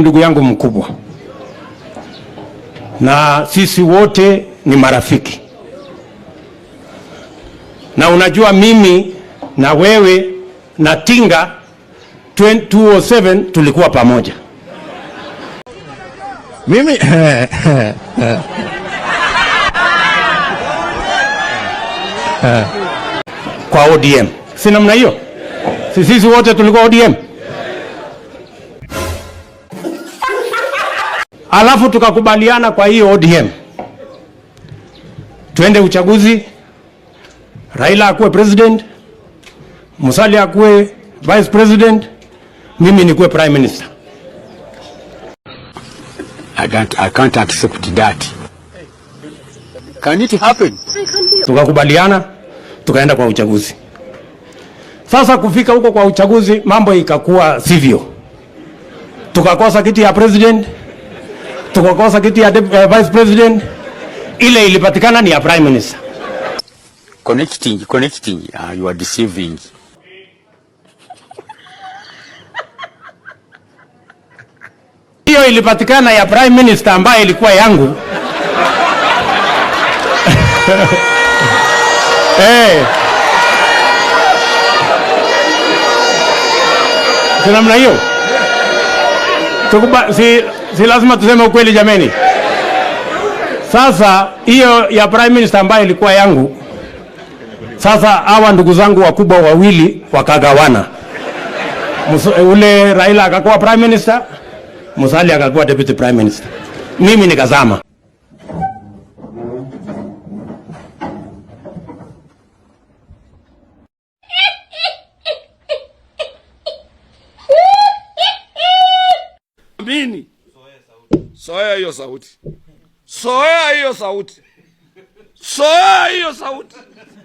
Ndugu yangu mkubwa, na sisi wote ni marafiki, na unajua mimi na wewe na Tinga 2007 tulikuwa pamoja. Mimi kwa ODM, si namna hiyo? Si sisi wote tulikuwa ODM? Alafu tukakubaliana kwa hiyo ODM twende uchaguzi, Raila akuwe president, Musalia akuwe vice president, mimi nikuwe prime minister. I can't accept that. Can it happen? Tukakubaliana, tukaenda kwa uchaguzi. Sasa kufika huko kwa uchaguzi, mambo ikakuwa sivyo, tukakosa kiti ya president, tukakosa kiti ya vice president, ile ilipatikana ni ya prime minister. Connecting, connecting. Ah, you are deceiving. Hiyo ilipatikana ya prime minister ambaye ilikuwa yangu. Hey. Si namna hiyo? Si lazima tuseme ukweli jameni. Sasa hiyo ya prime minister ambayo ilikuwa yangu, sasa hawa ndugu zangu wakubwa wawili wakagawana. Ule Raila akakuwa prime minister, Musalia akakuwa deputy prime minister. Mimi nikazama. Amini. Zoea hiyo sauti. Zoea hiyo sauti. Zoea hiyo sauti.